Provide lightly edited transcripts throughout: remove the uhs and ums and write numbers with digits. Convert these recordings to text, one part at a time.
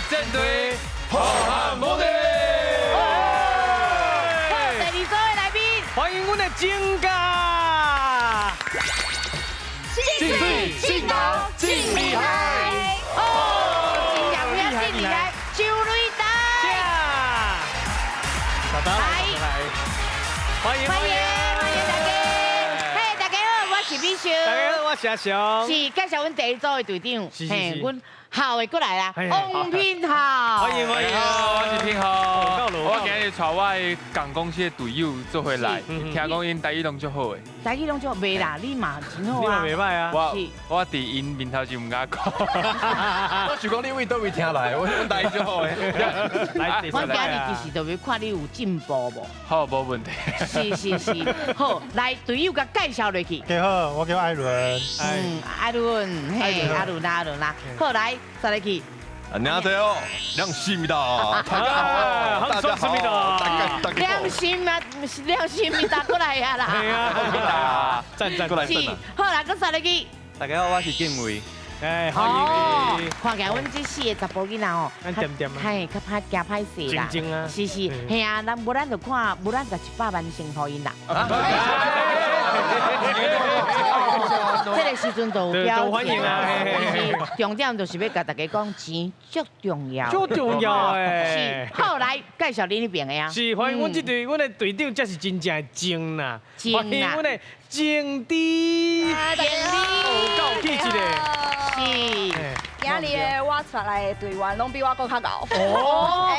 戰隊好漢無敵。好，第二組的來賓，歡迎阮的菁家。進水進高進厲害。哦，真正有影真厲害，周瑞達。大家來，歡迎歡迎歡迎大家，嘿，大家好，我是美秀。大家好，我是阿雄。是介紹阮第一組的隊長，是是。阮浩的過來啦，王品浩。歡迎歡迎。好，我是品浩。夠了。我今日帶我的共公司的隊友做伙來，聽講𪜶台語攏足好的。台語攏足袂啦，你嘛真好啊。你嘛袂䆀啊。我佇𪜶面頭前毋敢講。我想講你為佗位聽來，阮台語足好的。來，我今日其實就欲看你有進步無。好，無問題。是是是，好，來隊友共介紹落去。大家好，我叫艾倫。嗯，艾倫，嘿，阿倫阿倫啦，好，來，再來去。 안녕하세요，亮心的，大家好，大家好，大家良心啊，毋是良心，打過來啊啦。係啊，讚讚過來。是，好啦，閣再來去。大家好，我是建偉。哎，歡迎。看起來阮這四个查埔囡仔吼，咱恬恬啊，嘿，較歹驚歹勢啦。靜靜啊。是是，嘿啊，咱無咱就看，無咱就100萬先予𪜶啦。這个時陣就有表歡迎啊！重點就是欲共大家講，錢足重要，足重要欸。是，好，來介紹恁彼邊的啊。是，歡迎阮這隊，阮的隊長才是真正的精啦。歡迎阮的靜弟。靜弟，夠氣質的。是。今日的我帶來的隊員攏比我閣較𠢕。哦。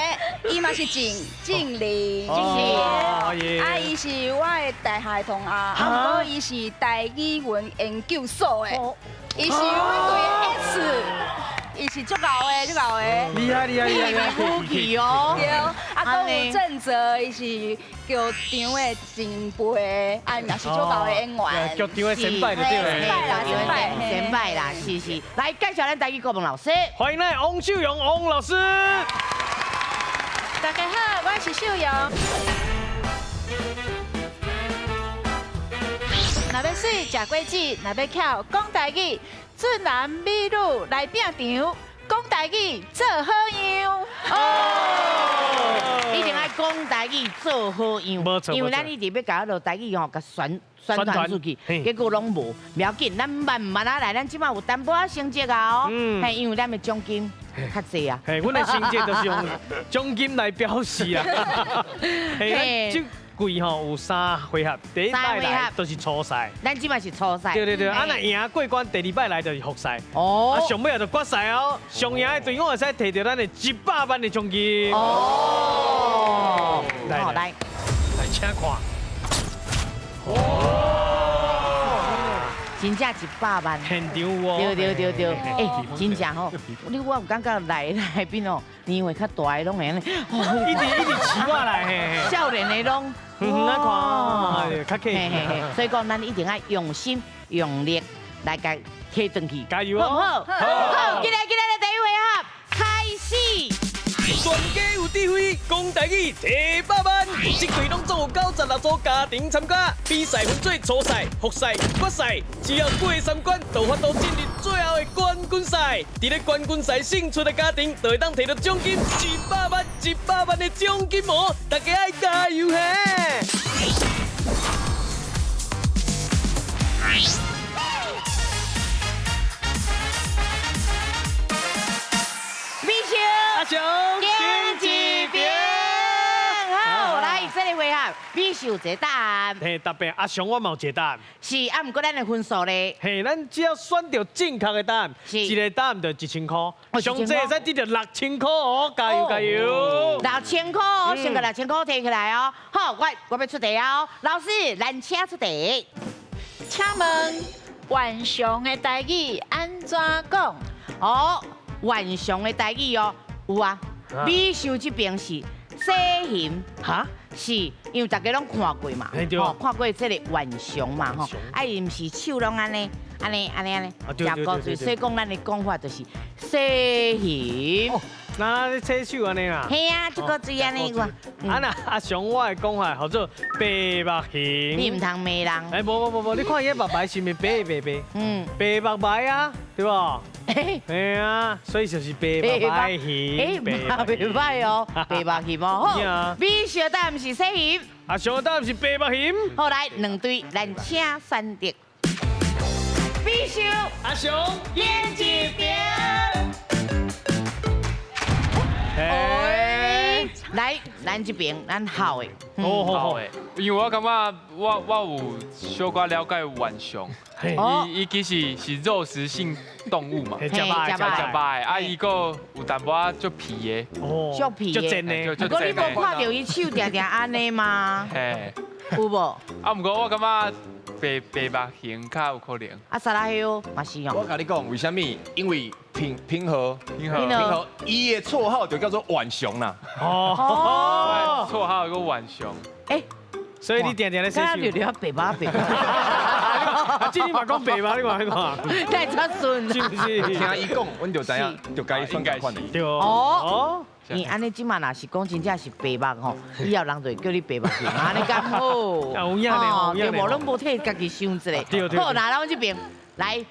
伊嘛是靜靜麗。靜麗。啊，伊是我的大學同學，啊，毋過伊是台語文研究所的，伊是阮隊 S，伊是足𠢕的，足𠢕的。厲害厲害厲害！武器哦。對，啊，閣有鄭澤，伊是劇場的前輩，啊，嘛是足𠢕的演員。劇場的先輩就對了。先輩啦，先輩，先輩啦，是是。來介紹咱台語國文老師。歡迎咱王秀蓉王老師。大家好，我是秀蓉。若欲媠食果子，若欲巧講台語，俊男美女來拼場，講台語做好樣。哦，一定愛講台語做好樣，因為咱一直欲共彼囉台語吼，共宣宣傳出去，結果攏無。無要緊，咱慢慢仔來，咱這擺有淡薄仔成績啊哦。嘿，因為咱的獎金較濟啊。嘿，阮的成績就是用獎金來表示啊。嘿，這季吼有三回合，第一擺來都是初賽，咱這擺是初賽。對對對，啊若贏過關，第二擺來就是複賽。哦。啊上尾就決賽哦，上贏的隊伍會使提著咱的100萬的獎金。哦。來來來，請看。哦。真正100萬。現場有哦。對對對對，欸，真正吼，你我有感覺來來賓哦，年歲較大的攏會按呢，一直一直饲我來，嘿。少年的攏，嗯，看，較客氣。所以講，咱一定愛用心用力來共提轉去，加油，好毋好？好，進來進來來，第一回合開始。全家有智慧，講台語提百萬，這隊攏總有96組家庭參加，比賽分做初賽、複賽、決賽，只要過三關，就有法度進入最後的冠軍賽。佇咧冠軍賽勝出的家庭，就會當提著獎金100萬、100萬的獎金哦！大家愛加油嘿！美秀，阿雄，點一邊，好，來，這個回合，美秀一個答案。嘿，特別阿雄，我嘛有一個答案。是，啊，毋過咱的分數咧。嘿，咱只要選著正確的答案，一個答案就1000塊，上濟會使得著6000塊哦，加油加油！6000塊哦，先共6000塊提起來哦。好，我欲出題哦，老師，咱請出題。請問浣熊的台語按怎講？哦，浣熊的台語哦，有啊，美秀這邊是洗熊，哈，是因為大家攏看過嘛，吼，看過這個浣熊嘛，吼，啊，伊毋是手攏按呢，按呢，按呢，按呢，誠古錐，所以講咱的講法就是洗熊。那咧洗手按呢啦。嘿啊，這個水按呢個。啊那阿雄，我的講法叫做白目熊。你毋通罵人。哎，無無無無，你看伊目白是毋是白白白？嗯。白目白啊，對無？嘿啊，所以就是白目白熊。哎，嘛袂歹哦，白目熊哦。好，美秀答案是啥熊？阿雄答案是白目熊。好，來兩隊，咱請選擇。美秀，阿雄，演一邊。哎，來，咱這邊咱好的，好的，因為我感覺我有小可了解浣熊，伊其實是肉食性動物嘛，食肉食肉的，啊伊閣有淡薄仔足皮的，足皮的，不過你無看著伊手定定按呢嗎？嘿，有無？啊，毋過我感覺白目熊較有可能。啊，沙拉香嘛是哦。我共你講，為啥物？因為平平和，平和，伊的綽號就叫做浣熊啦。哦，綽號叫浣熊。欸，所以你定定咧洗手。剛剛就白目白目。啊，這你嘛講白目，你看你看。太出順。是不是？聽伊講，阮就知影，就共伊選仝款的。對哦。你按呢這馬若是講真正是白目吼，以後人就會叫你白目熊，按呢敢好？有影咧，對無攏無替家己想一下。好，那咱這邊來。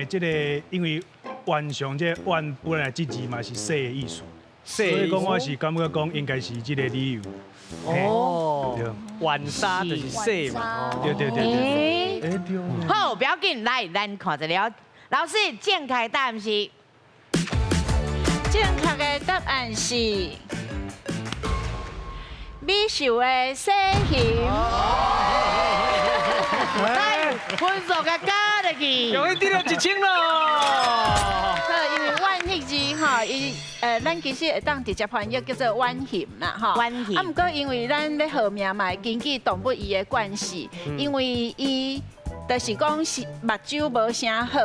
這個因為浣熊這浣本來這字嘛是洗的意思，所以講我是感覺講應該是這個理由。哦，浣紗就是洗嘛。對對對對。對。好，不要緊，來，咱看一下，老師正確答案是。正確的答案是美秀的洗熊。來，分數共加入去。恭喜得了1000咯。好，因為浣彼字吼，伊咱其實會當直接翻譯叫做浣熊啦，吼。浣熊。啊，毋過因為咱咧號名嘛會根據動物伊的慣性，因為伊。就是講是目睭無啥好，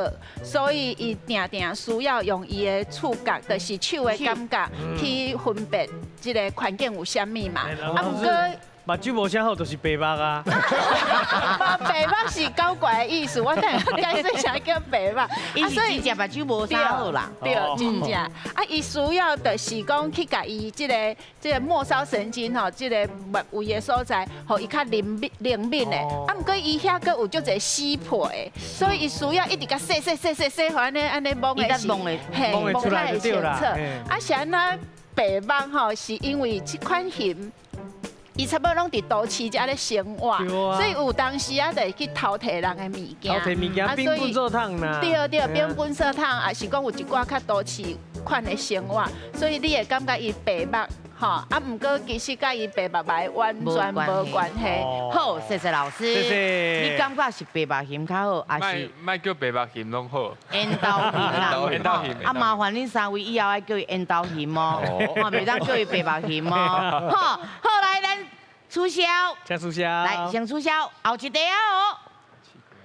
所以伊定定需要用伊的觸覺，就是手的感覺去分辨這個環境有啥物嘛。啊，毋過目睭無啥好，就是白目啊。白目是搞怪的意思，我等下解釋啥叫白目。伊是真正目睭無啥好啦。對，真正。啊，伊需要就是講去共伊這個末梢神經吼，這個目位的所在，予伊較靈敏靈敏的。啊，毋過伊遐閣有足濟死皮，所以伊需要一直共洗洗洗洗洗，予按呢按呢摸的是，嘿，摸出來就對啦。啊，是按怎白目吼，是因為這款熊。伊差不多攏佇都市遮咧生活，所以有當時啊，就會去偷提人的物件。偷提物件，變糞掃桶啦。對對，變糞掃桶，也是講有一寡較都市款的生活，所以你會感覺伊白目，吼啊，毋過其實佮伊白目白完全無關係。好，謝謝老師。謝謝。你感覺是白目熊較好，還是？莫叫白目熊攏好。緣投熊啦。緣投熊。啊，麻煩恁三位以後愛叫伊緣投熊哦，吼，袂當叫伊白目熊哦。好，好來，咱取消。請取消。來，先取消，後一題啊哦。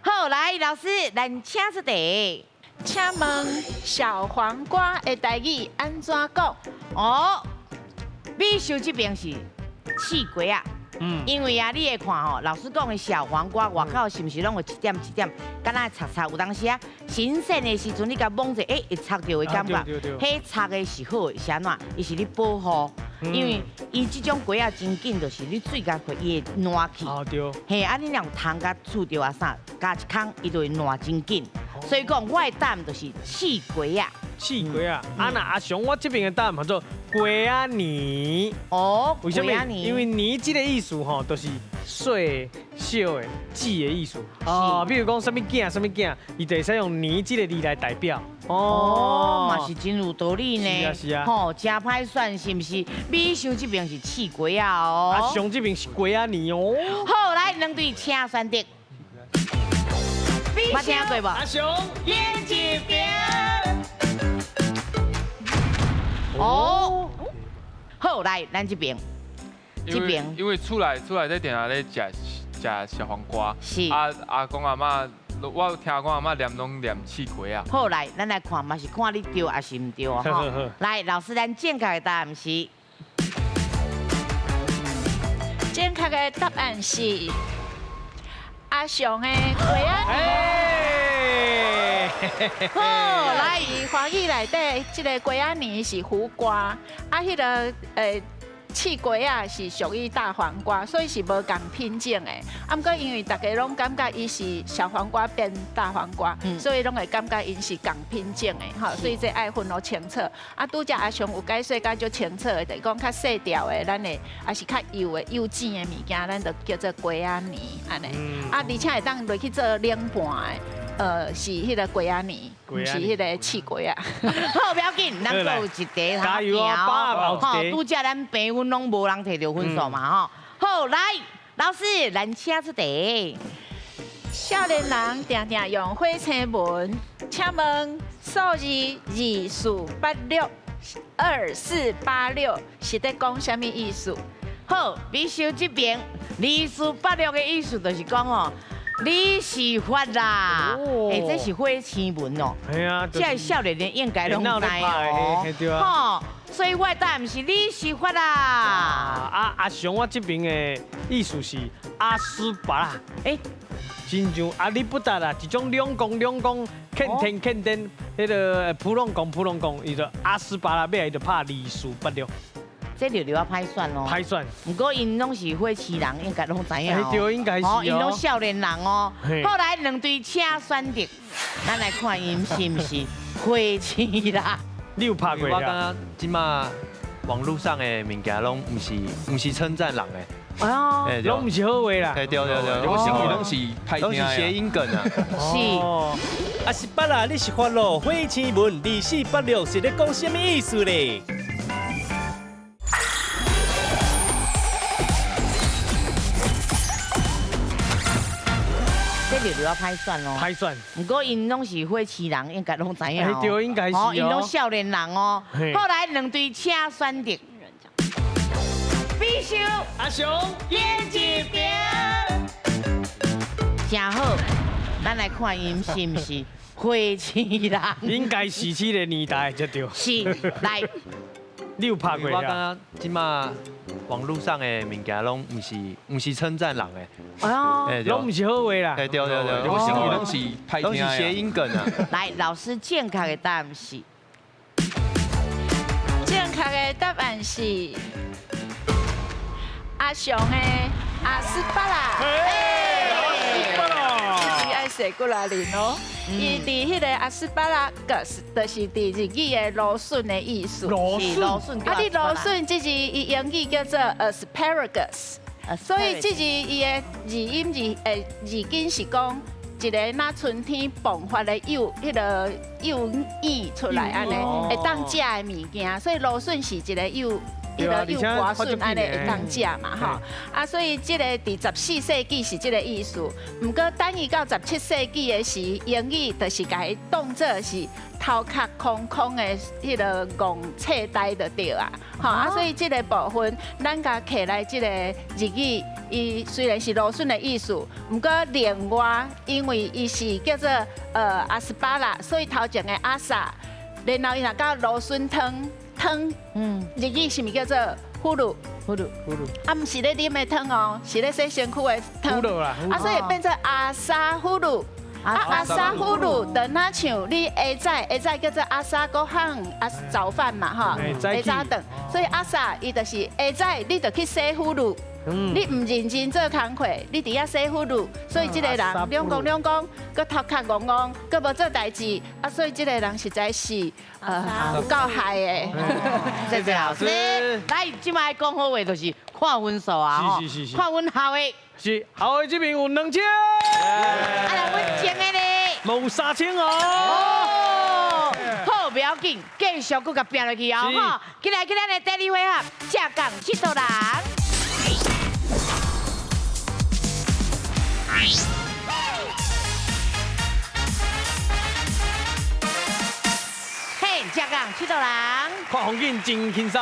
好，來，老師，咱請出題。請問小黃瓜的台語按怎講？哦，美秀這邊是刺瓜啊。因為啊，你會看吼，老師講的小黃瓜外口是毋是攏有一點一點，敢若擦擦？有當時啊，新鮮的時陣你共摸者，欸，會擦著的感覺。彼擦的是好的，是按怎？伊是咧保護，因為伊這種瓜仔真緊，就是你水共過，伊會爛去。對。嘿，啊，你若有蟲共蛀著啊啥，加一空，伊就會爛真緊。所以講，我的答案就是刺瓜仔。刺瓜仔，啊那阿雄，我這邊的答案叫做瓜仔泥。哦，為啥物？因為泥這個意思吼，就是細小的、子的意思。哦，比如講啥物囝、啥物囝，伊就會使用泥這個字來代表。哦，嘛是真有道理呢。是啊是啊。吼，真歹選是毋是？美秀這邊是刺瓜仔哦。阿雄這邊是瓜仔泥哦。好，來兩隊請選擇。捌聽過無？阿雄，演一遍。哦，好，來，咱這邊，這邊，因為厝內在定定咧食食小黃瓜，是啊，阿公阿嬤，我聽講阿嬤念攏念刺瓜仔。好，來，咱來看嘛是看你對還是毋對吼。來，老師，咱正確的答案是，正確的答案是阿雄的瓜仔。好，來，華語內底，這个瓜仔泥是胡瓜，啊，彼个刺瓜仔是屬於大黃瓜，所以是無仝品種的。啊，毋過因為大家攏感覺伊是小黃瓜變大黃瓜，所以攏會感覺𪜶是仝品種的，吼。所以這愛分予清楚。啊，拄才阿雄有解說甲足清楚的，就是講較細條的，咱會抑是較幼的幼姊的物件，咱就叫做瓜仔泥按呢。啊，而且會當落去做冷盤的，是彼个瓜仔泥，毋是彼个刺瓜仔。好，不要緊，咱閣有一題加油哦，吼，拄才咱評分攏無人提著分數嘛，吼。好，來，老師，咱請出題。少年人定定用火星文，請問數字2486，2486是咧講啥物意思？好，美秀這邊2486的意思就是講哦。你是發啦，欸，這是火星文哦。係啊，這个少年人應該攏知哦。吼，所以我的答案是你是發啦。啊，阿雄，我這邊的意思是阿斯巴啦。欸，親像阿里不達啦，一種兩公兩公，欠天欠天，彼个普攏貢普攏貢，伊就阿斯巴啦，尾仔伊就拍2486。這就留啊歹選咯，歹選。毋過𪜶攏是火星人，應該攏知影。對，應該是哦。𪜶攏少年人哦。好，來兩隊請選擇，咱來看𪜶是毋是火星人。你有拍過？我感覺這馬網路上的物件攏毋是稱讚人的。哦。攏毋是好話啦。對對對，我想攏是攏是諧音梗啊。是。阿是巴啦，你是發咯？火星文2486是咧講啥物意思咧？這就留啊歹選咯，歹選。毋過𪜶攏是火星人，應該攏知影。對，應該是哦。𪜶攏少年人哦。好，來兩隊請選擇。美秀、阿雄、演一邊。真好，咱來看𪜶是毋是火星人。應該是這个年代才對。是，來。你有拍過？我感覺這馬網路上的物件攏毋是稱讚人的，哦，攏毋是好話啦。對對對，我想攏是攏是諧音梗啊。來，老師正確的答案是，正確的答案是阿雄的阿斯巴啦。阿斯巴啦，你愛洗過來臉哦。伊佇彼个阿斯巴拉格斯，就是佇日語的蘆筍的意思。蘆筍，啊，你蘆筍這字伊英語叫做 asparagus，所以這字伊的字音字字根是講一个若春天迸發的幼彼个幼葉出來按呢，會當食的物件，所以蘆筍是一个幼。彼个幼瓜筍按呢會當食嘛吼，啊，所以這个佇14世紀是這个意思。毋過等伊到17世紀的時，英語就是共伊當做是頭殼空空的彼个戇冊呆就對啊，吼啊，所以這个部分咱共摕來這个日語，伊雖然是蘆筍的意思，毋過另外因為伊是叫做阿斯巴拉，所以頭前的阿薩，然後伊若到蘆筍湯。湯，日語是毋叫做呼嚕？呼嚕，呼嚕。啊，毋是咧啉的湯哦，是咧洗身軀的湯。呼嚕啦。啊，所以變做阿薩呼嚕。啊，阿薩呼嚕，就若像你下早下早叫做阿薩果漢啊早飯嘛，吼，下早頓。所以阿薩伊就是下早，你就去洗呼嚕。你毋認真做工課，你佇遐洗呼嚕，所以這个人兩公兩公，閣頭殼戇戇，閣無做代誌，啊，所以這个人實在是有夠害的。謝謝老師。來，這擺講好話就是看分數啊，吼，看阮校的。是校的這邊有2000。啊，若阮前的咧，有3000哦。好，不要緊，繼續閣共拼落去哦，吼。起來，起來，咱的第二回合，正港佚佗人。嘿，正港佚佗人，看風景真輕鬆。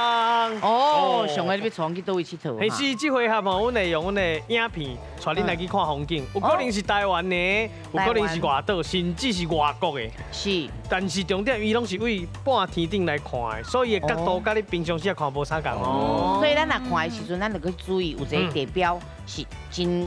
哦，上个你欲帶阮去佗位𨑨迌？彼是這回合吼，阮會用阮的影片帶恁來去看風景，有可能是台灣的，有可能是外島，甚至是外國的。是。但是重點，伊攏是對半天頂來看的，所以的角度佮你平常時看無啥仝哦。所以咱若看的時陣，咱就去注意有一个地標是真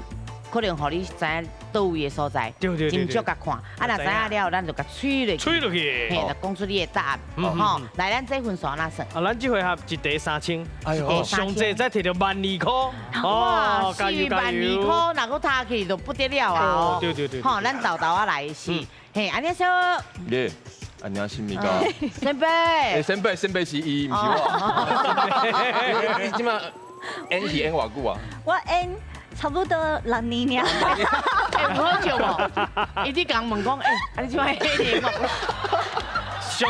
可能予你知影佗位的所在，斟酌共看。啊，若知影了，咱就共吹落去，吹落去，嘿，就讲出你的答案。吼，来，咱这分数按怎算？啊，咱这回合一题3000，哎呦，上济才提著12000箍。哇，是12000箍，若阁摊去就不得了啊！哦，对对对。吼，咱豆豆仔来是，嘿，按呢说。耶，안녕하십니까。 先辈。哎，先辈，先辈是伊，毋是我。你这马演戏演偌久啊？我演差不多6年尔。欸，有好笑无？伊伫共问讲，欸，啊你这马演戏无？上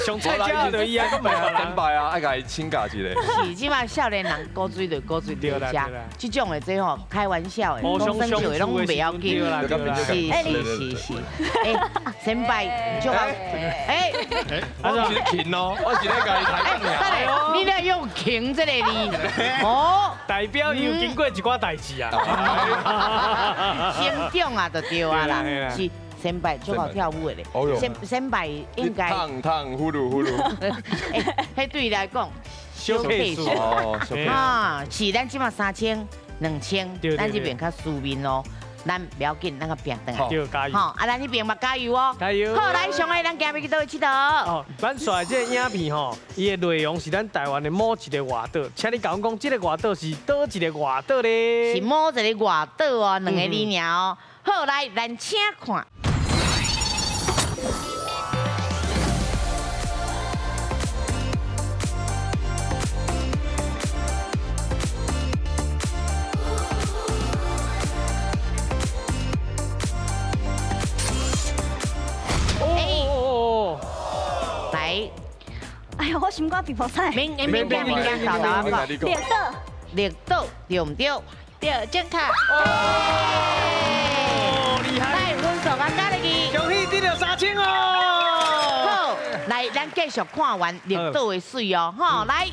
上菜价就伊啊，阁袂先辈啊，爱共伊请教一下。是，这马少年人古锥就古锥对食，这种的这吼开玩笑的，讲耍笑的拢袂要紧。是是是是。欸，先辈，就好。欸，我是咧勤哦，我是咧共伊抬杠尔。你咧用勤这个字，哦，代表伊有经过一寡代志啊。成长啊，就对啊啦，是。先辈足好跳舞的咧，先辈应该烫烫呼噜呼噜。欸，彼对伊来讲，小客数哦，啊，是咱这马3000、2000，咱这边较输面哦。咱不要紧，咱个拼转来。对，加油！好，啊，咱彼边嘛加油哦。加油！好，来，上个咱今日去佗位𨑨迌？哦，咱紲来这个影片吼，伊的内容是咱台湾的某一个外岛，请你共阮讲，这个外岛是佗一个外岛咧？是某一个外岛哦，两个字尔哦。好，来，咱请看。哎呦，我心肝皮肤菜。免免免惊免惊，豆豆仔讲。绿岛，绿岛对毋对？对，正确。哦，厉害！来，分数甲加入去。恭喜得到3000哦。好，来，咱继续看完绿岛的水哦，吼，来。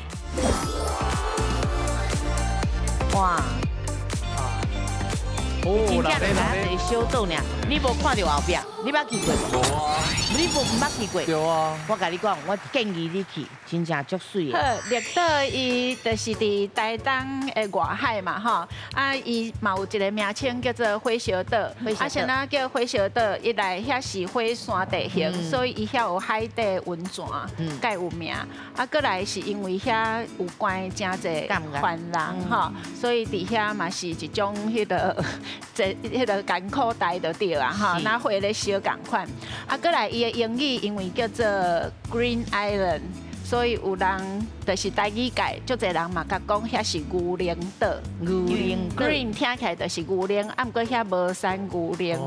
哇。真正就咱一个小岛尔，你无看著后壁，你捌去过无？无啊。你无毋捌去过？对啊。我共你讲，我建议你去，真正足媠的。好，绿岛伊就是伫台东的外海嘛，吼。啊，伊嘛有一个名称叫做火烧岛。啊，啥物叫火烧岛？一来遐是火山地形，所以伊遐有海底温泉，盖有名。啊，阁来是因为遐有关真济番人，吼，所以伫遐嘛是一种彼个。这彼个艰苦代就对啊，吼，那火咧烧仝款。啊，阁来伊的英语因为叫做 Green Island，所以有人就是台语界，足济人嘛共讲遐是牛奶岛。牛奶 Green 听起来就是牛奶，啊，毋过遐无产牛奶，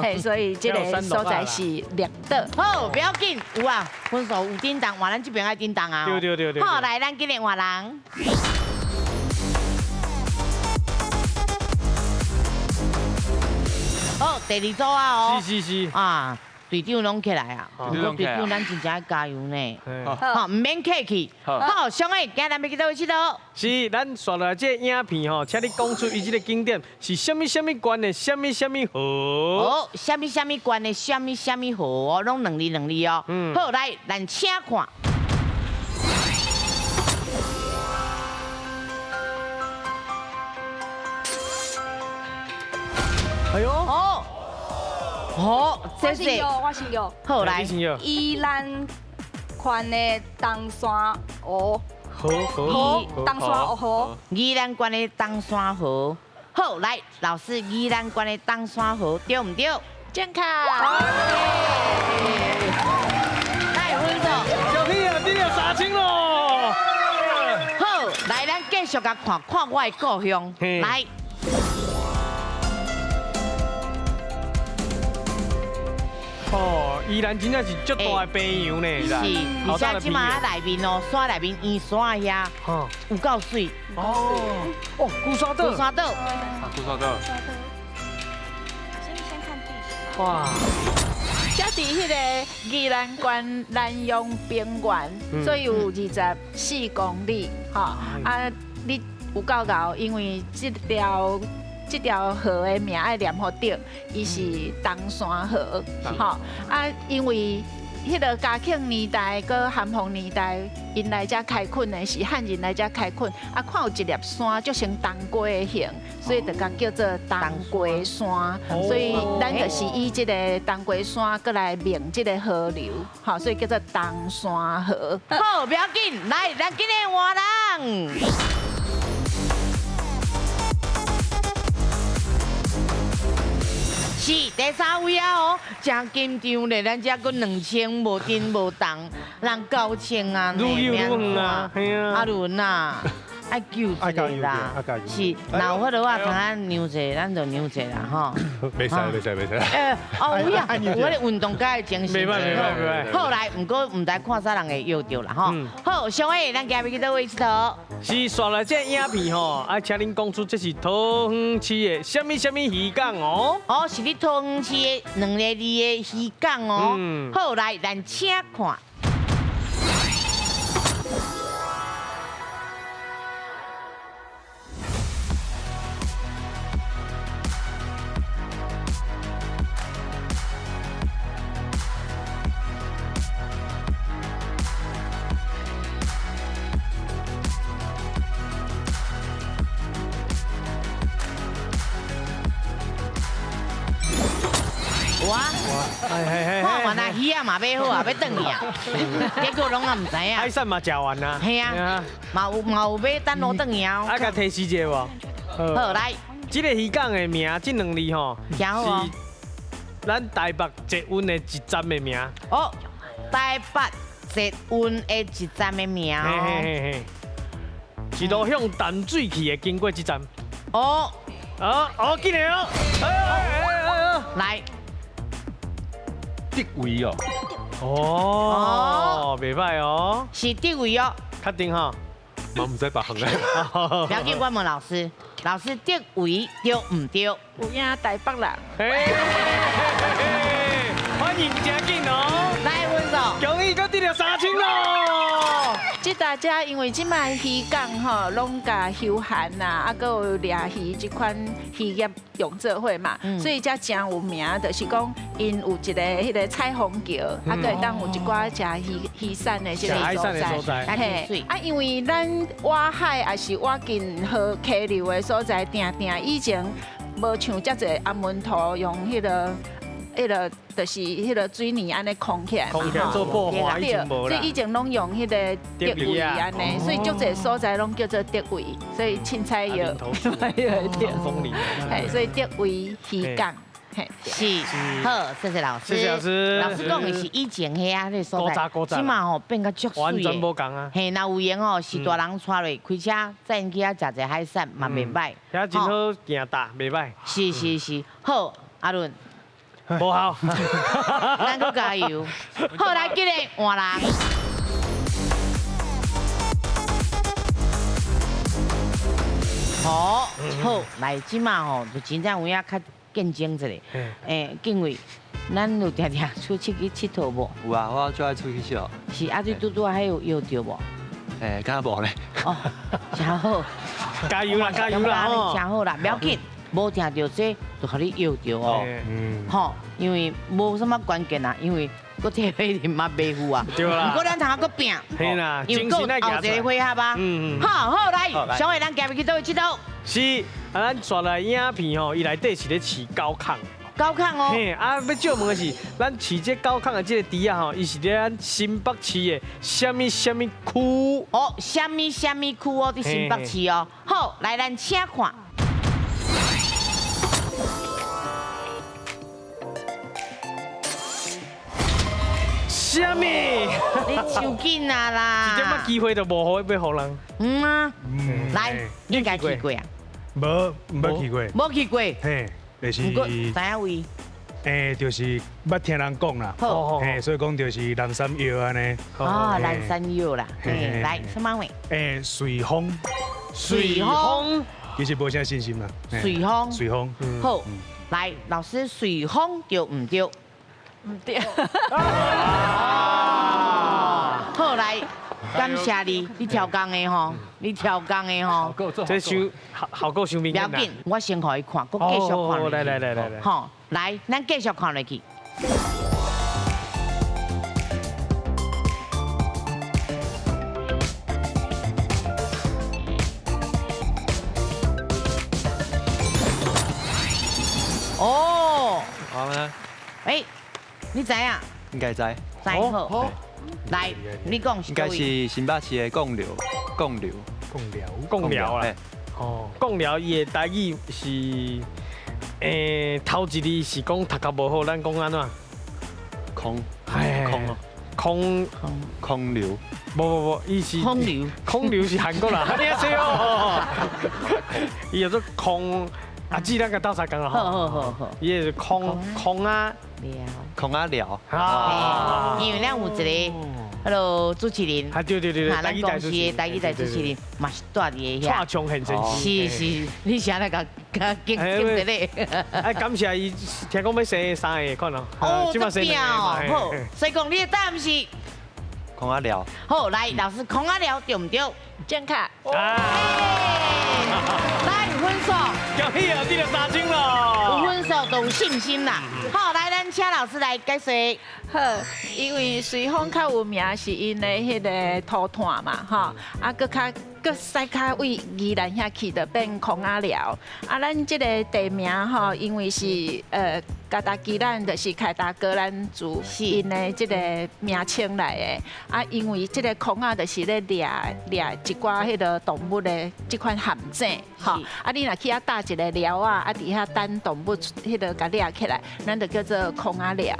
嘿，所以这个所在是绿岛。好，不要紧，有啊，分数有叮当，换咱这边爱叮当啊。对对对对。好，来，咱今日换人。好，第二组啊哦，是是是，啊，队长拢起来啊，队长咱真正爱加油呢，好，毋免客气，好，上个今咱欲去佗位𨑨迌？是，咱紲落来这个影片吼，请你讲出伊这个景点是啥物啥物县的啥物啥物河？好，啥物啥物县的啥物啥物河哦，拢两字两字哦。好，来，咱请看。哎呦！哦，好，我先摇，我先摇。好来，宜兰县的东山湖，河河东山湖，宜兰县的东山河。好，来，老师，宜兰县的东山河对毋对？正确。来，分数。小屁啊，你有3000咯。好，来，咱继续共看看我的故乡。来。哦，宜兰真正是足大的平原呢，是，而且这马内面哦，山内面圆山遐，有够媠。哦，哦，龟山岛。龟山岛。啊，龟山岛。先看地形。哇。这伫彼个宜兰县南阳平原，所以有24公里，吼。啊，你有够𠢕，因为这条河的名爱念予对，伊是东山河，吼。啊，因为彼个嘉庆年代、阁咸丰年代，𪜶来遮开垦的是汉人来遮开垦，啊，看有一粒山足像冬瓜的形，所以就共叫做冬瓜山。所以咱就是以这个冬瓜山阁来命这个河流，吼，所以叫做冬山河。好，不要紧，来，咱今日换人。是第三位啊！哦，真紧张咧，咱这阁2000无震无动，人9000啊，愈游愈远啊，阿伦啊，爱救一个啦，是，若有法度我通咱让者，咱就让者啦，吼。袂使，袂使，袂使。哦，有影，有彼个运动家的精神。袂歹，袂歹，袂歹。好来，毋过毋知看啥人会约著啦，吼。好，小伟，咱今日去佗位𨑨迌？是煞来这影片吼，爱请恁讲出这是桃园市的啥物啥物渔港哦。哦，是伫桃园市的两个字的渔港哦。好，来，咱请看。看完啊，鱼仔嘛买好啊，欲转去啊，结果拢也毋知影。海产嘛食完啊。嘿啊，嘛有买等路转去啊。啊，共提示一下无？好来，这个渔港的名，这两字吼，是咱台北捷运的一站的名。哦，台北捷运的一站的名。嘿嘿嘿，是路向淡水去的，经过这站。哦，哦哦，进来哦，来。德位哦，哦，袂歹哦，是德位哦，确定哈？嘛毋知别行咧。不要紧，我问老师，老师德位对毋对？有影台北人。欢迎真紧哦，来，文总，恭喜阁得著3000咯。这大家因为这摆渔港吼，拢共休闲啦，啊，阁有掠鱼这款渔业用做伙嘛，所以才真有名，就是讲𪜶有一个彼个彩虹桥，啊，阁会当有一寡食鱼产的这个所在。嘿，啊，因为咱倚海也是倚近河溪流的所在，定定以前无像遮济阿门涂用彼个。彼个就是彼个水泥按呢空起来嘛，做破坏以前无啦。所以以前拢用彼个竹围按呢，所以足济所在拢叫做竹围，所以凊彩药，嘿，所以竹围渔港，嘿，是，好，谢谢老师。谢谢老师。老师讲的是以前遐个所在，这马吼变较足水的。完全无仝啊。嘿，若有闲吼，是大人带落开车载𪜶去遐食者海产嘛袂歹。遐真好行搭，袂歹。是是是，好，阿伦。无效，咱阁加油。好，来，今日换人。好，好，来，这马吼就真正有影较竞争一下。欸，敬伟，咱有定定出去去𨑨迌无？有啊，我最爱出去𨑨迌。是啊，你拄拄仔彼有约著无？欸，敢若无咧。哦，真好，加油啦，加油啦！真好啦，不要紧。无听著这，就予你约著哦，吼，因为无啥物关键啊，因为阁退费嘛袂赴啊。对啦。毋过咱通阁拼，嘿啦，因为阁有后一个回合啊。好，好来，小伟，咱今日去佗位𨑨迌？是，啊，咱紲来影片吼，伊内底是咧饲狗空。狗空哦。嘿，啊，欲借问的是，咱饲这狗空的这个猪仔吼，伊是咧咱新北市的啥物啥物区？哦，啥物啥物区哦？伫新北市哦。好，来，咱请看。啥物？你手紧啊啦！一点仔机会都无，予欲予人。嗯啊，来，你应该去过啊？无，无去过。无去过。嘿，就是。毋过知影位？欸，就是捌听人讲啦。好。嘿，所以讲就是南山药按呢。哦，南山药啦。嘿，来，什么位？欸，随风。随风。其实无啥信心啦。随风。随风。好，来，老师，随风对毋对？毋对。好，来，感谢你，你超工的吼，你超工的吼。这伤效果伤明显。不要紧，我先予伊看，阁继续看。来来来来来。吼，来，咱继续看落去。哦。好啊。哎，你知影？应该知。知好。来，你讲是。应该是新北市的贡寮，贡寮。贡寮。贡寮啦。哦，贡寮伊的台语是，头一字是讲读较无好，咱讲按怎？空。空哦。空空流。无无无，伊是空流，空流是韩国人，你阿说哦，伊叫做空，阿姊咱共斗相共啦，好好好好，伊是空空啊寮，空啊寮，啊，因为咱有一个彼个主持人，啊对对对对，咱公司的台语台主持人嘛是住伫遐，蔡昌宪先生，是是，你啥来共共激激一咧？哎，感谢伊，听讲欲生三个，看咯，哦，这变哦，好，所以讲你的答案是。空仔寮。好，来，老师，空仔寮对毋对？正确。来，有分数。恭喜啊，得了3000咯。有分数就有信心啦。好，来，咱请老师来解说。好，因为随风较有名是𪜶的彼个土炭嘛，吼，啊，阁较阁使较为宜兰遐去，就变空仔寮。啊，咱这个地名吼，因为是嘉达基咱就是凯达格兰族𪜶的这个名称来的。啊，因为这个空仔就是咧掠掠一寡彼个动物的这款陷阱，吼。啊，你若去遐搭一个寮仔，啊，伫遐等动物彼个共掠起来，咱就叫做空仔寮。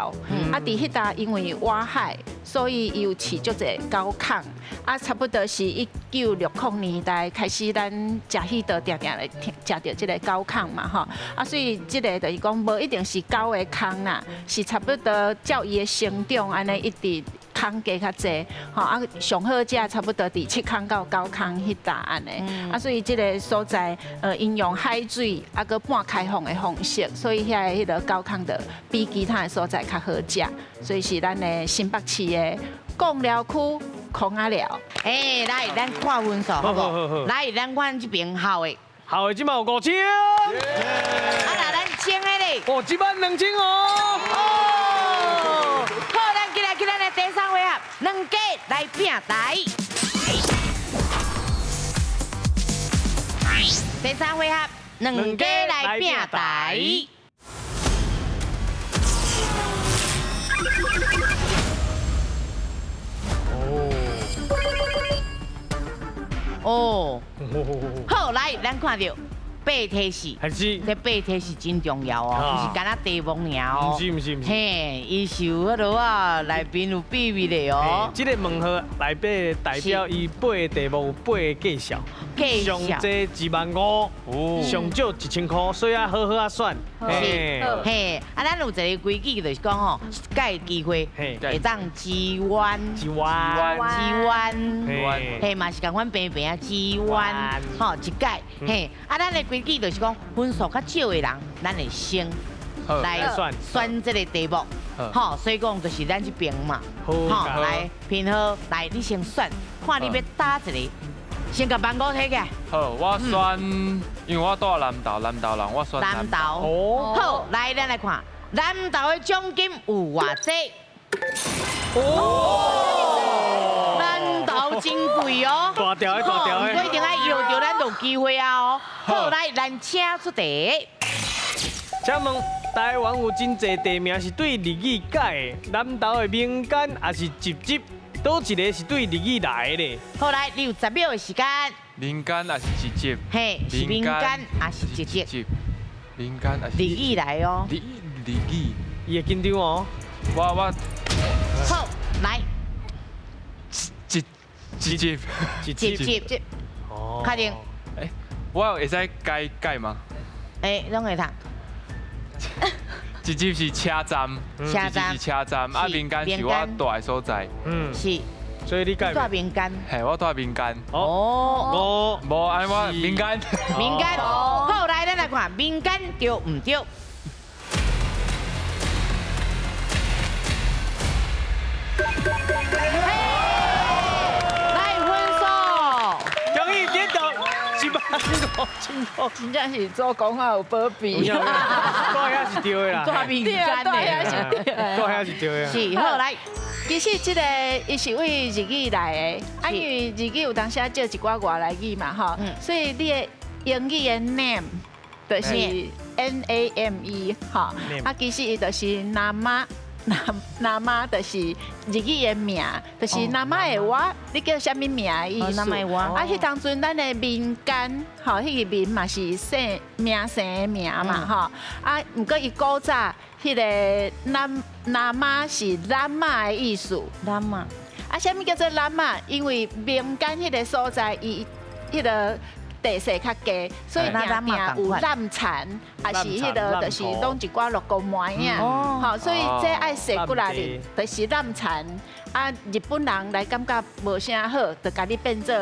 啊，伫彼搭因为挖海，所以伊有饲足济狗空。啊，差不多是1960年代开始，咱食彼道定定来食著这个狗空嘛，吼。啊，所以这个就是讲，无一定是狗的空啦，是差不多照伊的生长按呢一直空加较济，吼啊，上好食差不多伫7空到9空彼搭按呢。啊，所以这个所在，𪜶用海水啊，阁半开放的方式，所以遐个彼个狗空就比其他的所在较好食，所以是咱的新北市的贡寮区空仔寮。哎，来，咱看分数好不好？来，咱看这边好的，好的，这摆有5000。啊，那咱精的咧，哦，这摆2000哦。哦，好，咱进来去咱的第三回合，两家来拼台。第三回合，两家来拼台。哦，好，来，咱看著八提示，这八提示真重要哦，毋是干焦题目尔哦，毋是毋是毋是，嘿，伊是有彼落啊，内面有秘密的哦。这个问号内底代表伊八个题目有八个介绍，上济15000，上少1000块，所以要好好啊选。嘿，嘿，啊，咱有一个规矩，就是讲吼，一届机会会当支弯，支弯，支弯，嘿，嘛是共款平平啊，支弯，吼，一届，嘿，啊，咱的规矩就是讲，分数较少的人，咱会先来选这个题目，吼，所以讲就是咱这边嘛，吼，来品浩，来你先选，看你欲打一个。先共万五提起来。好，我选，因为我住南投，南投人，我选南投。哦。好，来，咱来看南投的奖金有偌济？哦。南投真贵哦。大条的，大条的。我一定爱摇著，咱就有机会啊哦。好，来，咱请出题。请问台湾有真济地名是对日语改的，南投的民间也是集集。佗一个是对日语来的。好，来，你有10秒的时间。民间也是直接。嘿，是民间也是直接。民间也是。日语来哦。日语。伊会紧张哦。我。好，来。直直接。直接。哦。确定。欸，我会使改改吗？欸，拢会通。直接是车站，车站是车站，啊，民间是我住的所在。嗯，是。所以你改。住民间。嘿，我住民间。哦。无，按我民间。民间。好，来，咱来看民间对毋对？来分数。恭喜得到15000块。真正是做工仔有保庇。住遐是对的啦。住民间的。住遐是对的。住遐是对的。是，好来。其实这个伊是为日语来的，啊，因为日语有当时借一寡外来语嘛，吼，所以你的英语的 name 就是 NAME 吼，啊，其實伊就是南媽。南南媽就是日語的名，就是名前的我，你叫啥物名的意思？啊，彼當陣咱的民間，吼，彼個民嘛是姓名姓的名嘛，吼。啊，毋過伊古早彼個南南媽是南媽的意思。南媽。啊，啥物叫做南媽？因為民間彼個所在，伊彼個。地勢較低，所以定定有濫田，抑是彼个就是攏一寡落孤糜仔，吼，所以這愛踅幾若日，就是濫田。啊，日本人來感覺無啥好，就共你變做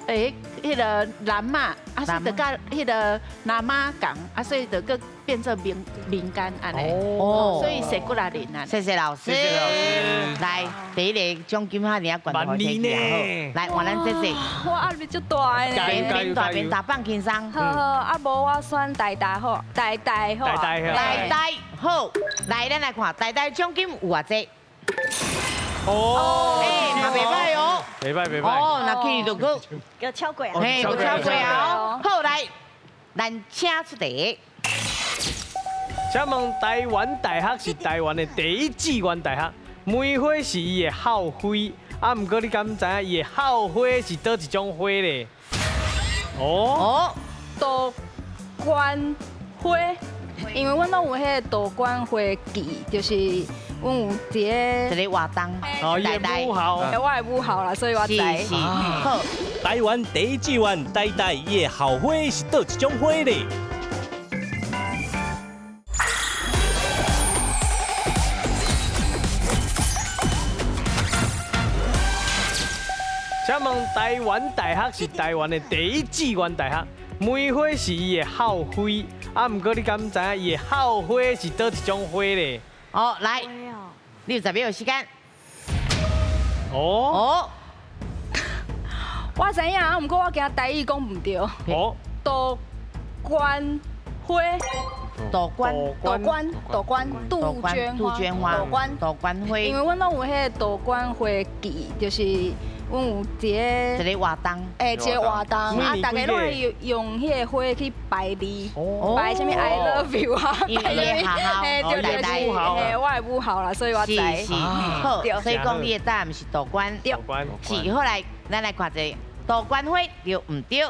彼个南媽，啊，所以就佮彼个南媽仝，啊，所以就閣變做民民間按呢。哦，所以踅幾若日啊。謝謝老師。來，第一个獎金哈爾啊，懸予提起來，換咱謝謝。我壓力足大的。免大免大放輕鬆。好好，啊無我選台大好，台大好。台大好。台大好，來咱來看台大獎金有偌濟？哦，欸，嘛袂䆀哦，袂䆀袂䆀。哦，若去就閣閣超過啊，嘿，閣超過啊！好，來，咱請出題。請問台灣大學是台灣的第一志願大學，梅花是伊的校徽，啊，毋過你敢知影伊的校花是佗一種花咧？哦，杜鵑花，因為阮攏有彼個杜鵑花季，就是。阮有一个一个活動，哦，伊的母校，我的母校啦，所以我知。是好，台灣第一志願台大，伊的校花是佗一種花咧？請問台灣大學是台灣的第一志願大學，梅花是伊的校徽，啊，毋過你敢知影伊的校花是佗一種花咧？好，來，60秒時間。哦。我知影，啊，毋過我驚台語講毋對。哦。杜鵑花。杜鵑。杜鵑。杜鵑。杜鵑。杜鵑花。杜鵑。杜鵑花。因為阮攏有彼個杜鵑花季，就是阮有一個一個活動，欸，一個活動，啊，逐家攏會用彼個花去排字，排啥物 I love you 啊，排啥物，嘿，對對對，嘿，我的母校啦，所以我知。是是，好，所以講你的答案是杜鵑，對，是。後來，咱來看一下杜鵑花對毋對？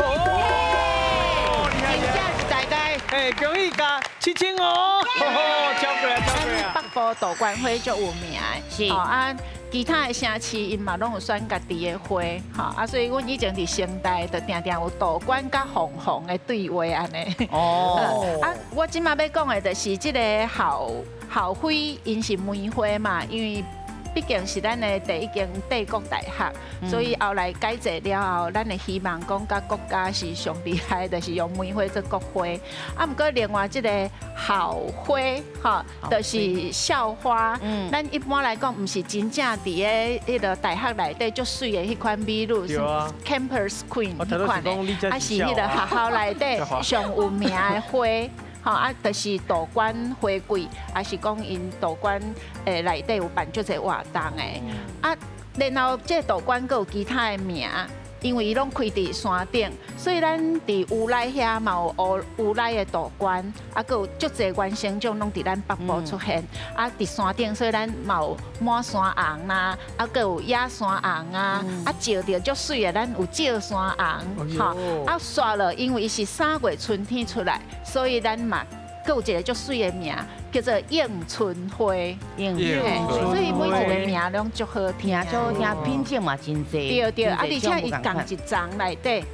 哦，真正是台大，欸，恭喜加7500，超過啊，超過啊！北部杜鵑花足有名的，是啊，其他的城市𪜶嘛攏有選家己的花，吼啊，所以阮以前佇成大就定定有杜鵑佮鳳凰的對話按呢。哦，啊，我這馬欲講的就是這個校校徽，𪜶是梅花嘛，因為畢竟是咱的第一間帝國大學，所以後來改制了後，咱會希望講佮國家是上厲害，就是用梅花做國花。啊，毋過另外這個校花，吼，就是校花。咱一般來講，毋是真正佇咧彼个大學內底足媠的彼款美女，是 Campus Queen 彼款的，啊是彼个學校內底上有名的花。吼啊，就是杜鵑花季，抑是講𪜶杜鵑內底有辦足濟活動的。啊，然後這杜鵑閣有其他的名，因為伊攏開佇山頂，所以咱佇烏來遐嘛有烏烏來的杜鵑，啊，閣有足濟原生種攏佇咱北部出現。啊，佇山頂，所以咱嘛有滿山紅啦，啊，閣有野山紅啊，啊，照著足媠的，咱有照山紅，吼，啊，煞落，因為伊是3月春天出來，所以咱嘛閣有一個足媠的名，叫做映春花。映春，所以每一個名攏足好聽，足好聽，品種嘛真濟。對對，啊，而且伊仝一叢內底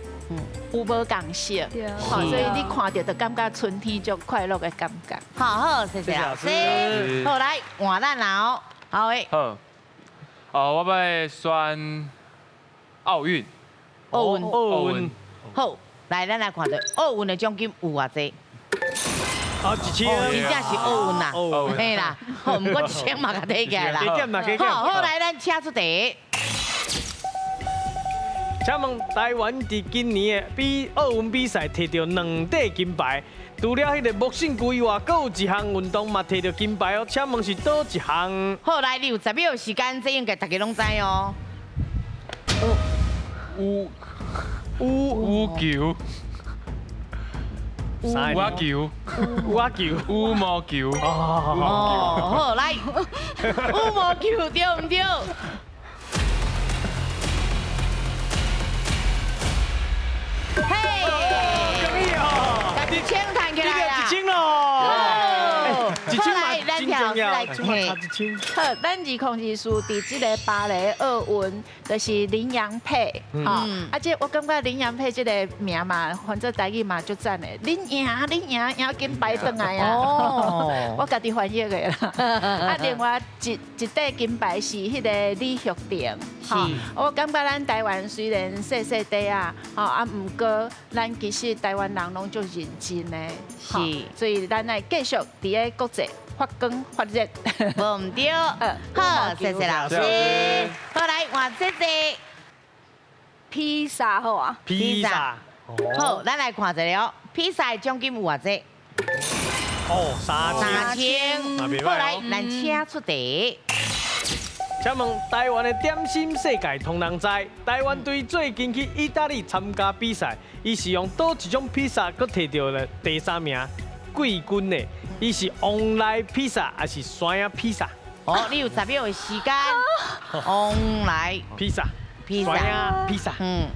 有無仝色，所以你看著就感覺春天足快樂的感覺。好好，謝謝老師。好，來換咱啦哦，好的。好，哦，我欲選奧運。奧運，奧運。好，來，咱來看著奧運的獎金有偌濟？哦，1000，真正是奧運啦，嘿啦，好，毋過1000嘛，共提起來啦。好，好來，咱請出題。請問台灣佇今年的比奧運比賽摕著2塊金牌，除了彼個木性球以外，閣有一項運動嘛摕著金牌哦。請問是佗一項？好，來，你有10秒時間，這應該大家攏知哦。烏羽球。羽球，羽球，羽毛球。哦，好，來，羽毛球對毋對？嘿，恭喜哦！一千彈起來啦！一千咯！一千嘛真重要，好，咱2024佇這个巴黎奥运，就是麟洋配，吼，啊，這我感覺麟洋配這个名嘛，反正台語嘛足讚的，恁贏恁贏贏金牌轉來啊！哦，我家己翻譯的啦。啊，另外一塊金牌是彼个李玉婷，是，我感覺咱台灣雖然細細塊啊，吼啊，毋過咱其實台灣人攏足認真的，是，所以咱愛繼續佇个國際發光發熱，無毋對。好，謝謝老師。好，來換這個披薩好啊。披薩。好，咱來看一下哦。披薩的獎金有偌濟？哦，3000。好，來，咱請出題。請問台灣的點心世界通人知，台灣隊最近去意大利參加比賽，伊是用佗一種披薩，閣摕著了第三名季軍的。伊是旺來披薩還是山仔披薩？哦，你有10秒的時間。旺來披薩，披薩，山仔披薩。嗯。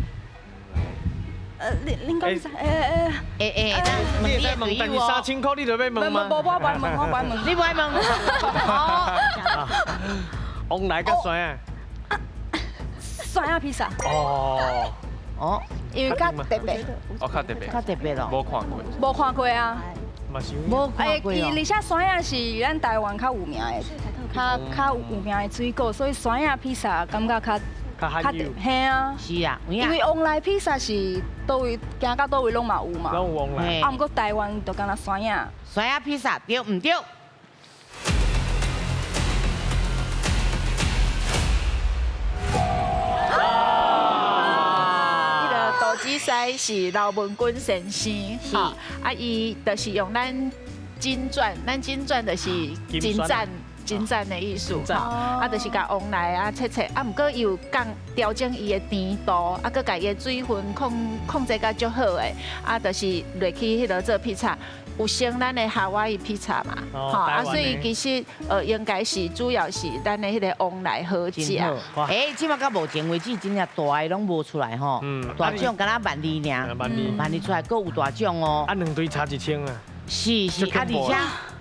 恁講啥？你會使問，但是3000塊你就欲問嗎？無，我不愛問，我不愛問。你不愛問？好。旺來佮山仔。山仔披薩。哦。哦，因為較特別。哦，較特別。較特別咯。無看過。無看過啊。無看過。而且山仔是咱台灣較有名的，較有名的水果，所以山仔披薩感覺較較罕有。嘿啊。是啊，因為旺來披薩是佗位行到佗位攏嘛有嘛。攏有旺來。啊，毋過台灣就干焦山仔。山仔披薩對毋對？杜子西是劉文君先生，是啊，伊就是用咱金鑽，咱金鑽就是金鑽，金鑽的意思，吼，啊，就是共旺來啊切切，啊，毋過伊有降調整伊的甜度，啊，閣共伊的水分控制甲足好的，啊，就是落去彼个做披薩。有成咱的夏威夷披薩嘛，吼啊，所以其實應該是主要是咱的彼个旺來好食。哎，這馬到目前為止，真正大的攏無出來吼，大獎敢若12000爾，12000出來，閣有大獎哦。啊，兩隊差1000啊。是是，啊，而且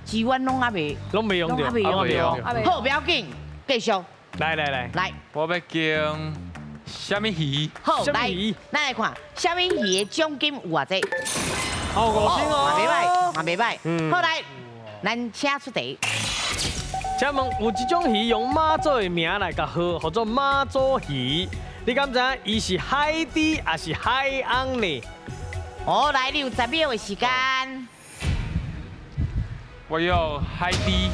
資源攏猶未，攏未用著，猶未用著。好，不要緊，繼續。來來來，來，我欲揀啥物魚？好，來，咱來看啥物魚的獎金有偌濟？哦，5000哦，嘛袂䆀，嘛袂䆀。好，來，咱請出題。請問有一種魚用媽祖的名來共號，號做媽祖魚，你敢知影伊是海豬還是海翁呢？哦，來，你有10秒的時間。我要海豬。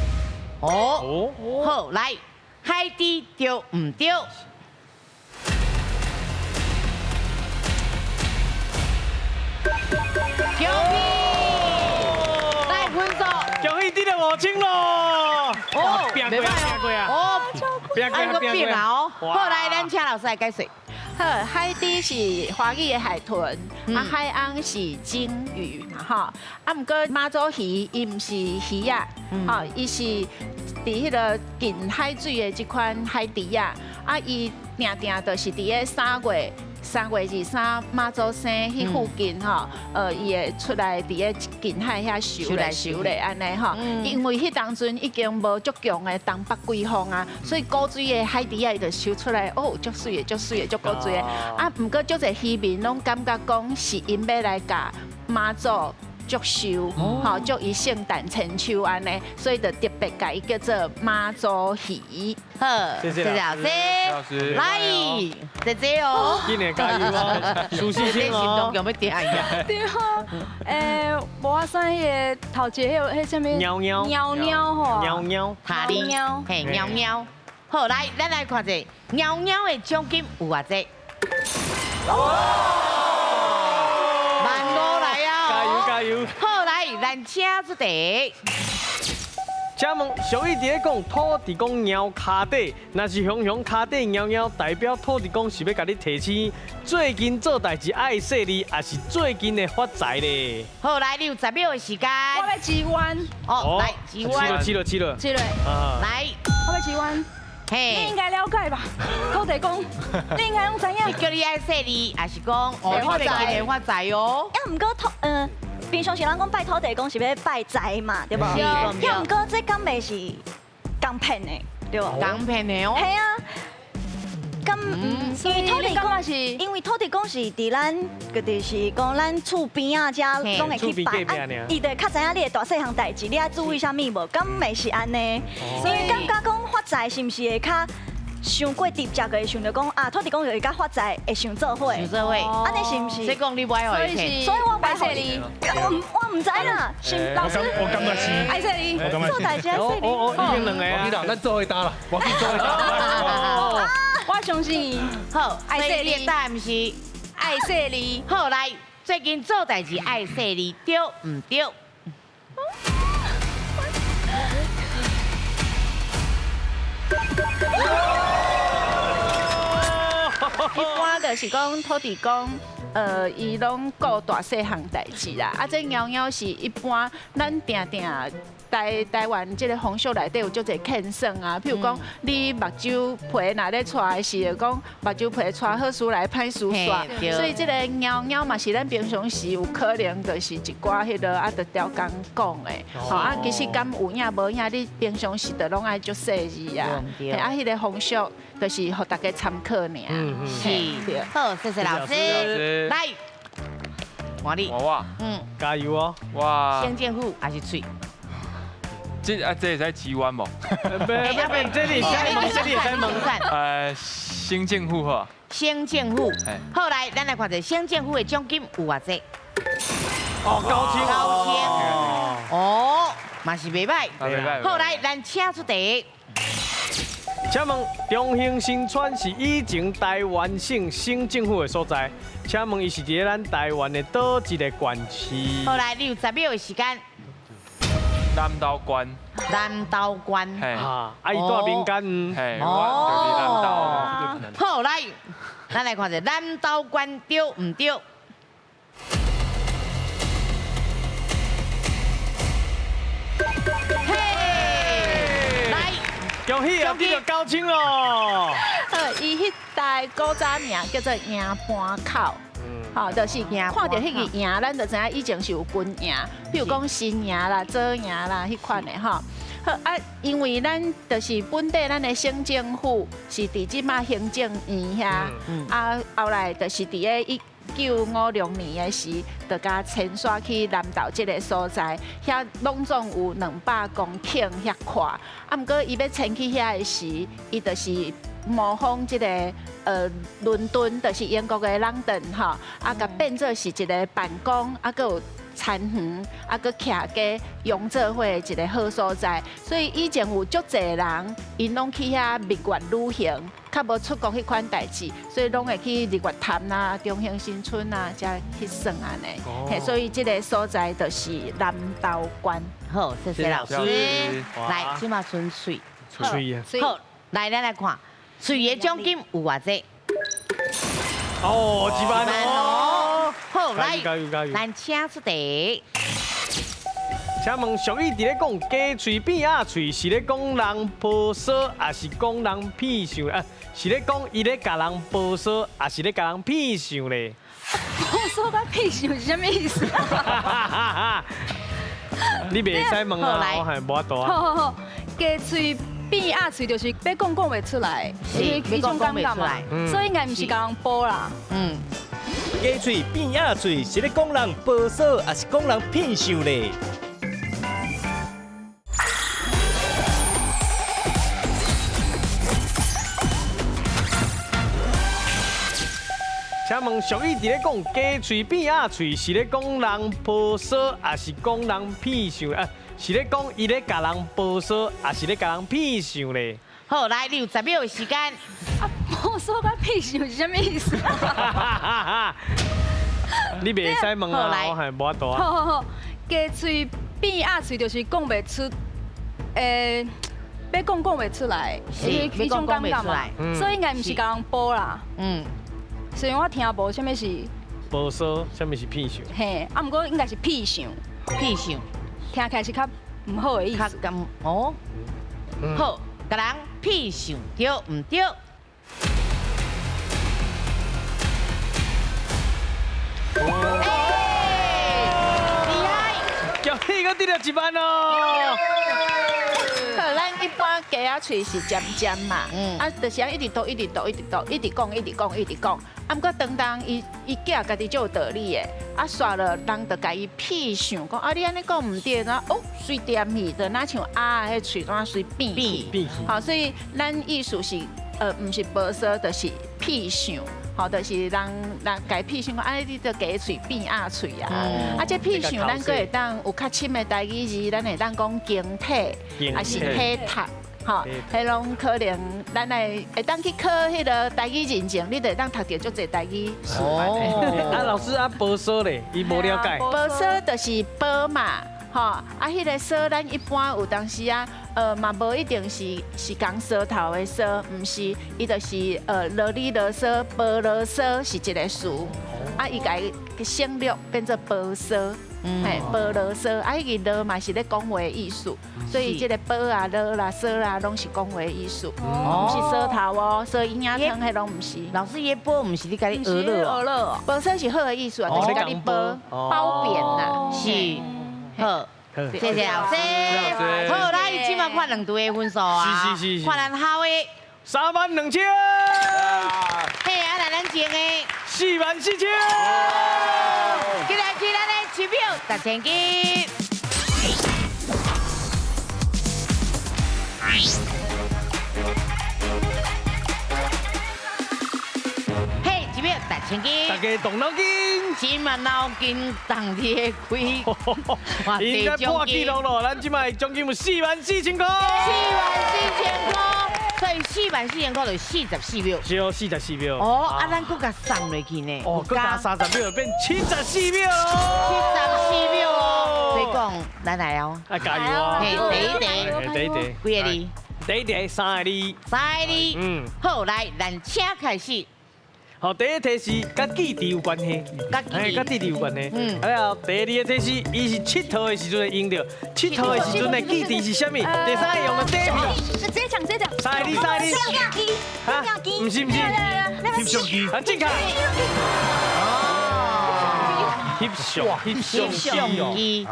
哦，好，來，海豬對毋對？恭喜！來分數，恭喜得著5000咯！哦，拼過啊，拼過啊！哦，拼過啊，拼過啊！哦，好，來，咱請老師來解釋。好，海豬是華語的海豚，啊，海翁是鯨魚嘛，吼。啊，毋過媽祖魚伊毋是魚仔，吼，伊是佇彼个近海水的這款海豬仔，啊，伊定定就是佇咧3月。3月23媽祖生彼附近吼，伊會出來佇咧近海遐游咧游咧按呢吼，因為彼當陣已經無足強的東北季風啊，所以古水的海豬仔伊就游出來，哦，足媠的，足媠的，足古錐的。啊，毋過足濟漁民攏感覺講是𪜶欲來共媽祖祝壽，吼，祝伊聖誕千秋按呢，所以就特別共伊叫做媽祖魚。好，謝謝老師，來，謝謝哦。今年加油哦，舒適性哦。心動欲定呀。對啊，無我選彼个頭一个彼啥物？貓貓。貓貓吼。貓貓。塔哩。嘿，貓貓。好，來，咱來看一下貓貓的獎金有偌濟？15000來啊！加油加油！好，來，咱請出題。請問俗語佇咧講土地公貓跤底，若是熊熊跤底貓貓，代表土地公是欲共你提醒，最近做代誌愛細膩，也是最近的發財咧。好，來，你有10秒的時間。我欲支援。哦，來支援。試了試了。試了。來，我欲支援。嘿，你應該了解吧？土地公，你應該攏知影。叫你愛細膩，也是講哦，發財發財哦。啊，毋過土，平常時咱講拜土地公是欲拜財嘛，對無？啊，毋過這敢袂是共騙的，對無？共騙的哦。係啊。咁，因為土地公是，因為土地公是佇咱，就是講咱厝邊仔遮攏會去拜，啊，伊就較知影你的大細項代誌，你愛注意啥物無？敢袂是按呢？因為感覺講發財是毋是會較傷過直接，會想著講啊，土地公就會佮發財會想做伙，想做伙，按呢是毋是？所以講你無愛予伊所以我無愛予伊，我毋知啦，是老師，我感覺是，愛細膩，做代誌愛細膩，哦，已經兩個啊，咱做伙擔啦，我去做伙擔。我相信伊。好，愛細膩，答案是愛細膩。好，來，最近做代誌愛細膩，對毋對？一般就是講土地公，伊攏顧大細項代誌啦。啊，這貓貓是一般咱定定台灣這個風俗內底有足濟勸算啊，譬如講你目睭皮若咧搓的時，就講目睭皮搓好事來歹事煞。所以這個貓貓嘛是咱平常時有可能就是一寡彼落啊，就刁工講的。吼啊，其實敢有影無影，你平常時就攏愛足細膩啊。啊，彼個風俗就是予大家參考爾。是，好，謝謝老師。來，換你。我，加油哦！哇。省政府還是喙？這啊，這會使支援無？別，這裡這裡會使問。省政府好。省政府。好，來，咱來看一下省政府的獎金有偌濟？哦，9000。9000。哦，嘛是袂歹。好，來，咱請出題。請問中興新村是以前台灣省省政府的所在？請問伊是佇咧咱台灣的佗一个縣市？好，來，你有10秒的時間。南投縣。南投縣。啊，啊，伊住民間。嘿，我就是南投。好，來，咱來看一下南投縣對毋對？嘿，來，恭喜啊，得到9000咯！伊彼代古早名叫做營盤口。吼，就是看著彼個營，咱就知影以前是有軍營，比如講新營啦、左營啦，彼款的吼。好啊，因為咱就是本地咱的省政府是佇這馬行政院遐，啊後來就是佇咧1956年的時，就共遷徙去南投這个所在，遐攏總有200公頃遐闊。啊，毋過伊欲遷去遐的時，伊就是模仿這个倫敦，就是英國的倫敦吼，啊，共變做是一个辦公，啊，閣有田園，啊，閣徛家用做伙的一个好所在。所以以前有足濟人，𪜶攏去遐蜜月旅行，較無出國彼款代誌，所以攏會去日月潭啦、中興新村啊，遮去耍按呢。嘿，所以這个所在就是南投縣。好，謝謝老師。來，這馬純粹。喙啊。好，來，咱來看。喙的獎金有偌濟？哦，1萬哦。好，來，咱請出題。請問俗語佇咧講雞喙變鴨喙，是咧講人婆娑，抑是講人騙相？啊，是咧講伊咧共人婆娑，抑是咧共人騙相咧？婆娑佮騙相是啥物意思？你袂使問啊，我係無法度啊。好好好，雞喙變鴨喙就是欲講講袂出來，是彼種感覺嘛，所以應該毋是共人報啦。嗯，雞喙變鴨喙是咧講人婆娑，抑是講人騙相咧？請問俗語佇咧講雞喙變鴨喙，是咧講人婆娑，抑是講人騙相？啊，是咧講伊咧共人婆娑，抑是咧共人騙相咧？好，來，你有10秒的時間。啊，婆娑佮騙相是啥物意思？你袂使問啊，我係無法度啊。好好好，雞喙變鴨喙就是講袂出，欸，欲讲讲袂出来，是欲讲讲袂出来，所以应该毋是共人褒啦。嗯，虽然我听无啥物是褒说，啥物是骗相。嘿，啊，毋过应该是骗相，骗相，听起来是较毋好的意思。哦，好，共人骗相对毋对？哎，厉害！恭喜阁得了1万哦！咱一般鸡仔喙是尖尖嘛，啊，就是按一直吐，一直吐，一直吐，一直讲，一直讲，一直讲。啊，毋过当当伊伊囝家己就有道理的，啊，煞落人就共伊骗想，讲啊，你按呢讲毋对，然后哦，随点去，就若像鸭彼喙怎随变去。变去。好，所以咱意思是，毋是褒说，就是骗想。好，就是人人共骗想讲，啊，你著鸡喙变鸭喙啊！啊，这骗想，咱阁会当有较深的台语字，咱会当讲形体，抑是体读，吼，彼拢可能咱会会当去考彼个台语认证，你就会当读著足济台语词。哦，啊，老师啊，褒说咧，伊无了解。褒说就是褒嘛。吼，啊，彼个舌咱一般有当时啊，嘛无一定是是讲舌头的舌，毋是，伊就是啰里啰嗦、褒啰嗦是一个词，啊，伊共伊省略变做褒嗦，嘿，褒啰嗦，啊，彼个啰嘛是咧讲话的意思，所以这个褒啊、啰啦、嗦啦，拢是讲话的意思，毋是舌头哦，舌营养汤彼拢毋是。老师，伊褒毋是你共你学了，褒说是好的意思啊，就是共你褒褒贬啦，是。好，谢谢老师。好，来，这摆看两队的分数啊，是是是，看咱好的32000，嘿，啊来咱前的44000，接来是咱的7秒达千金。嘿，7秒达千金，大家动脑筋，这马脑筋动伫开，应该破纪录咯！咱这摆奖金有44000块，44000块，所以44000块就44秒，是哦，44秒。哦，啊，咱阁共送落去呢，哦，阁加30秒，变74秒，74秒哦。所以讲，咱来哦，啊，加油哦！嘿，第一题，第一题，几个字？第一题3个字，3个字。嗯，好，来，咱请开始。好，第一题是佮记忆有关系，佮记忆有关系。嗯，啊了，第二个题是，伊是𨑨迌的时阵会用著，𨑨迌的时阵的记忆是啥物？第三个用的底片。直接讲，直接讲。三个字，三个字。摄影机。毋是毋是。翕相机。啊，正确。哦。翕相，翕相机。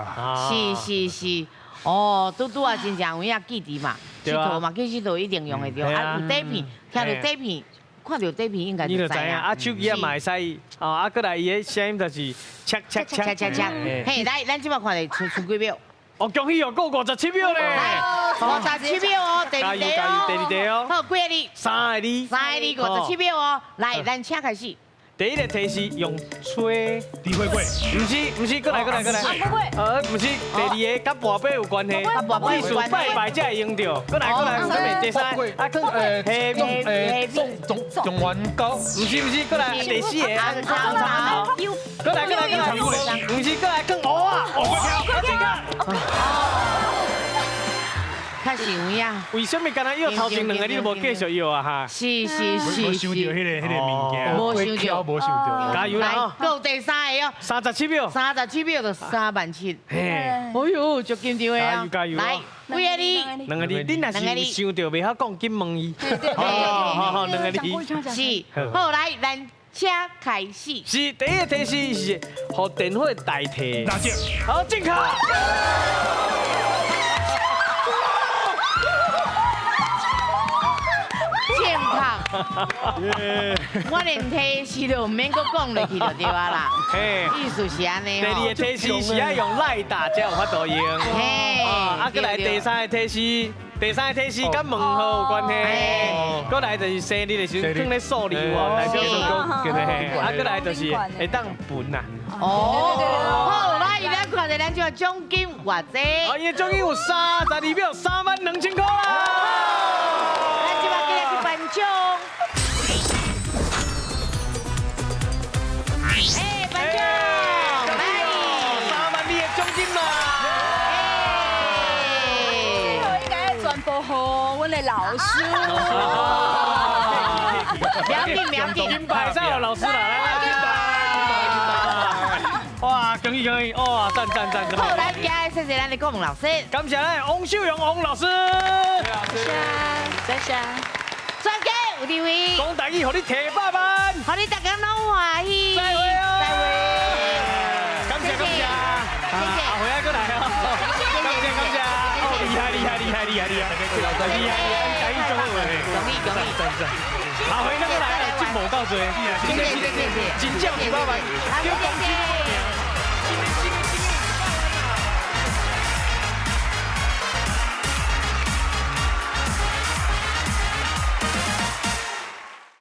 是是是。哦，拄拄啊，真正有影记忆嘛，𨑨迌嘛，去𨑨迌一定用会著。啊，有底片，听著底片。看著底片应该就知影。啊，手机也嘛会使，哦，啊，过来伊的声音就是切切切切切。嘿，来，咱这摆看著剩剩几秒？哦，恭喜哦，过57秒咧。57秒哦，第二题哦。第二题哦。好，几个字？3个字。3个字，57秒哦。来，咱请开始。第一个提示用吹，智慧粿，毋是毋是，过来过来过来，毋是，第二个佮跋杯有关系，意思拜拜才会用著，过来过来，啥物？第三个，啊，中中中元糕，毋是毋是，过来第四个，过来过来过来，毋是过来更乌啊，乌粿条，较是有影。为什么敢若约头前两个你都无继续约啊？哈。是是是。无想著彼个物件，无想著，无想著。加油啦！阁有第三个哦。37秒。37秒就37000。嘿。哎呦，足紧张的啊！加油加油！来，几个字？两个字，你若是有想著，袂晓讲，紧问伊。好好好，两个字。是。好，来，咱请开始。是第一个提示是，予电火代替。蜡烛。好，正确。我连提示都毋免阁讲落去就对啊啦。意思是按呢。第二个提示是爱用赖打才有法度用。嘿，啊，阁来第三个提示，第三个提示佮问号有关系。阁来就是生日的时阵，放咧数字哦，代表讲，啊，阁来就是会当分啊。哦，好，来，咱看著咱这奖金偌济？哦，伊的奖金有32秒32000块啦。咱这摆过来去颁奖。哎，颁奖，来，3万2的奖金啦！最后应该阮的老師。不要緊，不要緊，金牌上有老師啦，來來，金牌，哇，恭喜恭喜，哇，讚讚讚！好，來，謝謝咱的顧問老師，感謝咱王秀蓉王老師，謝謝，謝謝。專家有地位，講台語，予你提百萬，予你大家攏歡喜，再會哦，再會，感謝感謝，謝謝，阿輝仔閣來哦，感謝感謝，哦，厲害厲害厲害厲害厲害，厲害厲害，台語講好話，恭喜恭喜，讚讚，阿輝咱閣來，進步夠濟，謝謝謝謝，真正一百萬，叫公司。